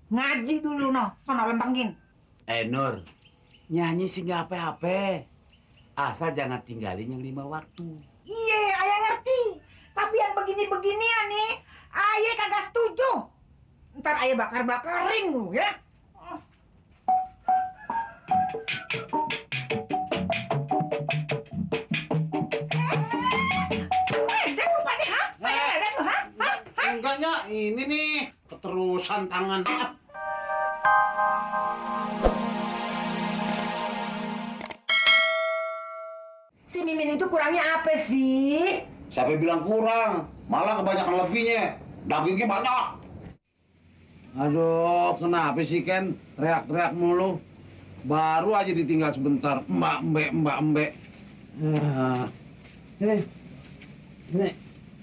Ngaji dulu noh, sono lempengin. Nur, nyanyi sih nggak apa-apa. Asal jangan tinggalin yang 5 waktu. Iya, ayah ngerti. Tapi yang begini-beginian nih, ayah kagak setuju. Ntar ayah bakar-bakarin lu ya. Wedan lu Pak De, ha? Wedan lu, ha? Enggaknya, ini nih keterusan tangan. Si Mimin itu kurangnya apa sih? Siapa bilang kurang? Malah kebanyakan lebihnya. Dagingnya banyak. Aduh, kenapa sih Ken? Teriak-teriak mulu. Baru aja ditinggal sebentar. Mbak Mbak.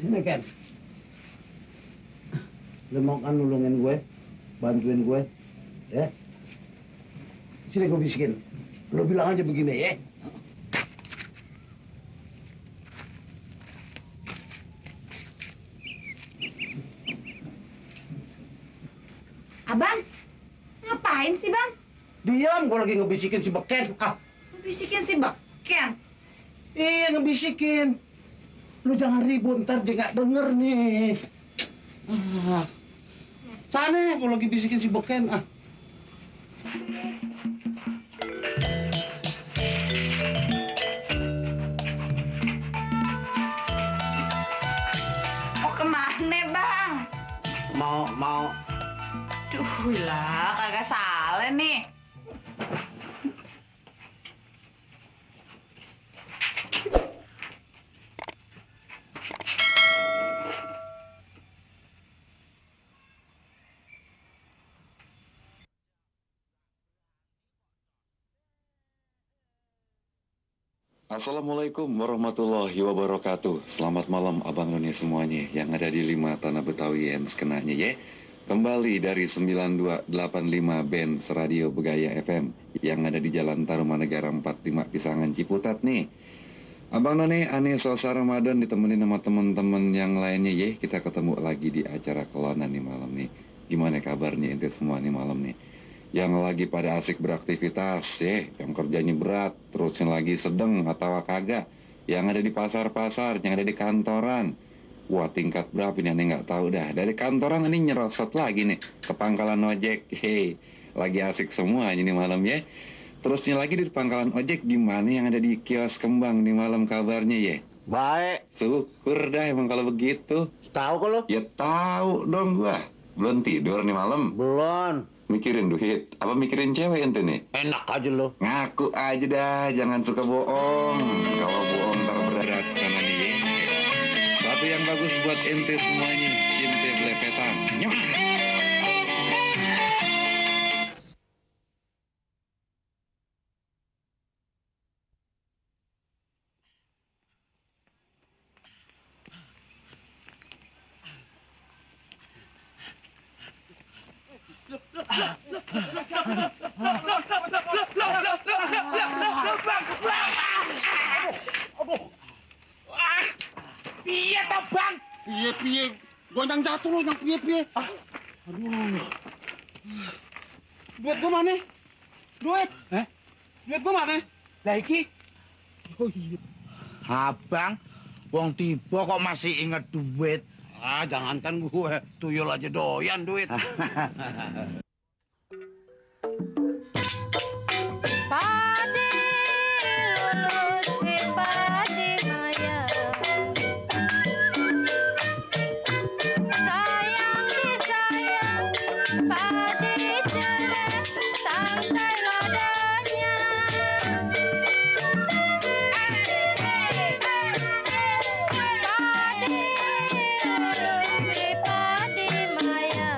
Sini Ken. Lu mau kan nulungin gue? Bantuin gue? Ya? Sini gue bisikin. Lu bilang aja begini ya. Abang, ngapain sih bang? Diam, gue lagi ngebisikin si Beken. Bisikin si Beken. Iya, ngebisikin. Lu jangan ribut, ntar dia nggak denger nih. Sana, gue lagi bisikin si Beken. Mau kemana bang? Mau. Duh lah, kagak salah nih. Assalamualaikum warahmatullahi wabarakatuh. Selamat malam Abang None semuanya yang ada di 5 Tanah Betawi yang sekenanya ya. Kembali dari 9285 Benz Radio Begaya FM yang ada di Jalan Tarumanegara 45 Pisangan Ciputat nih. Abang None aneh suasana Ramadan ditemenin sama teman-teman yang lainnya ya. Kita ketemu lagi di acara Kelonan nih malam nih. Gimana kabarnya ente semua nih malam nih? Yang lagi pada asik beraktivitas ya, yang kerjanya berat, terusnya lagi sedang atau kagak, yang ada di pasar-pasar, yang ada di kantoran. Wah, tingkat berapa ini aneh nggak tahu dah. Dari kantoran ini nyerosot lagi nih ke pangkalan ojek. Hei, lagi asik semua ini malam ya. Terusnya lagi di pangkalan ojek gimana yang ada di kios kembang nih malam kabarnya ya? Baik. Syukur dah emang kalau begitu. Tahu kalau? Ya tahu dong gua. Belum tidur nih malam. Belum. Mikirin duit, apa mikirin cewek ente nih? Enak aja lo. Ngaku aja dah, jangan suka bohong. Kalau bohong ntar berat sama nih. Satu yang bagus buat ente semuanya, cinta belepetan. Nyok. Piye toh, Bang? Piye. Gua yang jatuh lo, yang piye. Aduh. Duit gua mana? Duit? Duit gua mana? Lah iki, Oh iya. abang, wong tiba kok masih inget duit. Jangankan gue, tuyul aja doyan duit. Padi lulus si padi maya, sayang disayang padi cerai santai nadanya. Padi lulus si padi maya,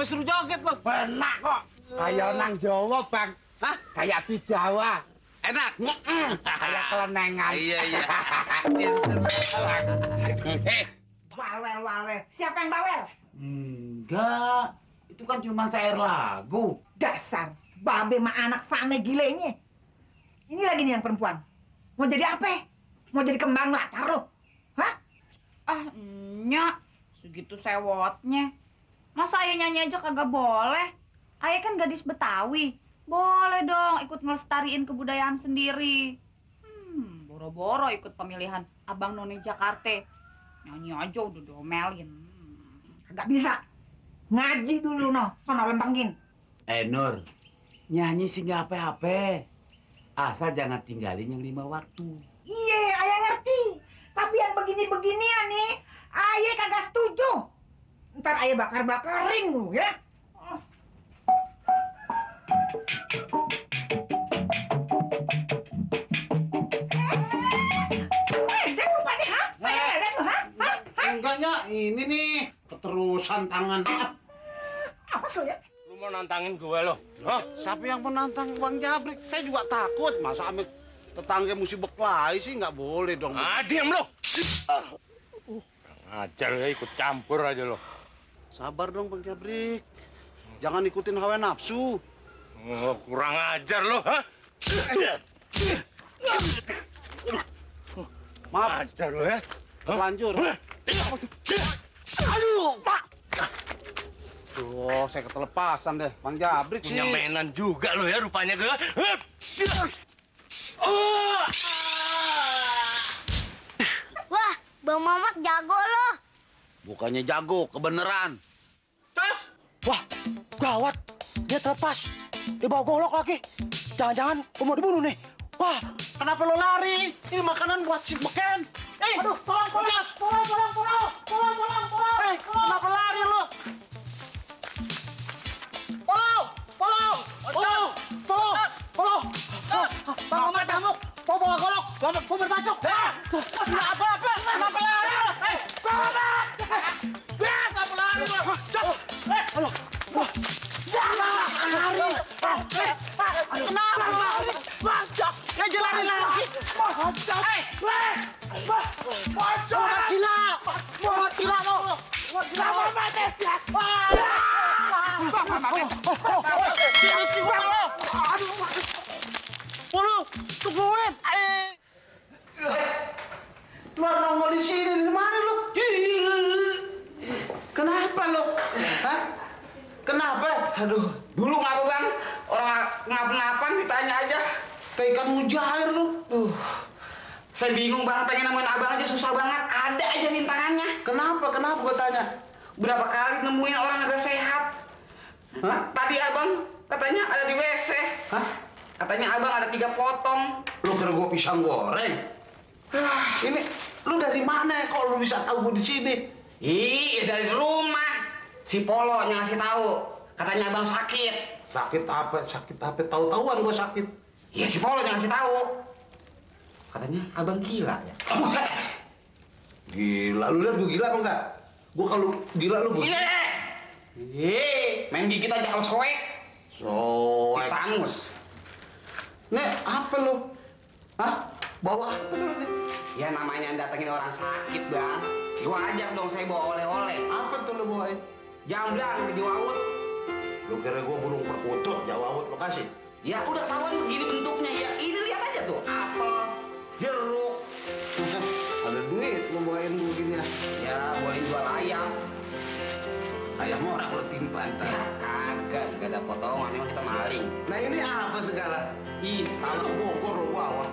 suruh joget lo. Penak kok. Kayak nang Jawa, Bang. Hah? Kayak di Jawa. Enak. Kayak kelenengan. Iya. Bawel. Siapa yang bawel? Enggak. Itu kan cuma syair lagu. Dasar babe mah anak sane gilenya. Ini lagi nih yang perempuan. Mau jadi apa? Mau jadi kembang latar lo? Hah? Ah, nyak. Segitu sewotnya. Masa ayah nyanyi aja kagak boleh? Ayah kan gadis Betawi. Boleh dong ikut ngelestariin kebudayaan sendiri. Boro-boro ikut pemilihan Abang None Jakarta. Nyanyi aja udah diomelin. Nggak bisa. Ngaji dulu no, sono lempengin. Nur, nyanyi sih nggak apa-apa. Asal jangan tinggalin yang 5 waktu. Iya, ayah ngerti. Tapi yang begini-beginian nih, ayah kagak setuju. Ntar ayah bakar-bakarin lu ya. Medan lu pada, ha? Medan lu, ha? Enggaknya ini nih keterusan tangan. Awas lu ya. Lu mau nantangin gue lo? Hah? Siapa yang menantang Bang Jabrik? Saya juga takut. Masa ame tetangga mesti berkelahi sih nggak boleh dong. Ah, diam lo! Ajar ya, ikut campur aja lo. Sabar dong Bang Jabrik. Jangan ikutin hawa nafsu. Oh, kurang ajar lo, ha? Maaf, Ajar lo ya. terlanjur. Aduh, Pak! Tuh, saya ketelepasan deh. Bang Jabrik sih. Punya mainan juga lo ya rupanya gue. Wah, Bang Mamat jago loh. Bukannya jago, kebeneran. Tos! Wah, gawat. Dia terlepas. Dia bawa golok lagi. Jangan-jangan mau dibunuh nih. Wah, Kenapa lo lari? Ini makanan buat si beken. aduh, tolong. Kenapa lari lo? Bang Mamat ngamuk. Mau bawa golok. Mau berbacok. Nggak apa-apa. Kenapa lari lo? Bang Mamat! Kenapa lari lo? Kenapa lari? Ya jalan lagi. Gila lo. Kenapa mati? Tungguin. Keluar nongol di sini. Di mana lo? Kenapa lo? Hah? Kenapa? Aduh, dulu ngapa bang? Orang ngapa-ngapan ditanya aja. Kayak ikan mujair lo. Saya bingung bang, pengen nemuin abang aja susah banget. Ada aja rintangannya. Kenapa gue tanya? Berapa kali nemuin orang agak sehat. Hah? Tadi abang katanya ada di WC. Hah? Katanya abang ada 3 potong. Lu kira gue pisang goreng? Ini lu dari mana kok lu bisa tahu gue di sini? Iya dari rumah. Si Polo yang ngasih tahu. Katanya abang sakit. Sakit apa? Tahu-tahuan gue sakit. Iya si Polo yang ngasih tahu. Katanya abang gila ya. Gila, lu lihat gue gila apa enggak? Gue kalau gila lu gue. Iya. Main dikit aja kalau soek. Soek. Tangus. Nih, apa lu? Hah? Bawa apa lu nih? Ya namanya datengin orang sakit bang. Gua ajak dong saya bawa oleh-oleh. Apa tuh lu bawain? Jamblang di Waut. Lu kira gue burung perkutut, Jawa lo kasih? Ya udah tahuan begini bentuknya ya. Ini lihat aja tuh. Apel, jeruk. Ada duit lu bawain gue gini ya? Ya boleh jual ayam. Ayam orang lo timpan Ya tak? kagak ada potongan. Emang kita maling. Nah ini apa segala? Ih, Kalau Bogor lo bawa.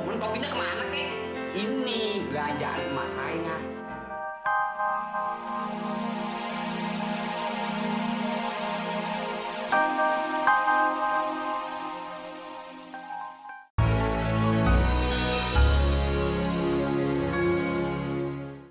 mentokinya kemana kek? Ini belanjaan emak saya.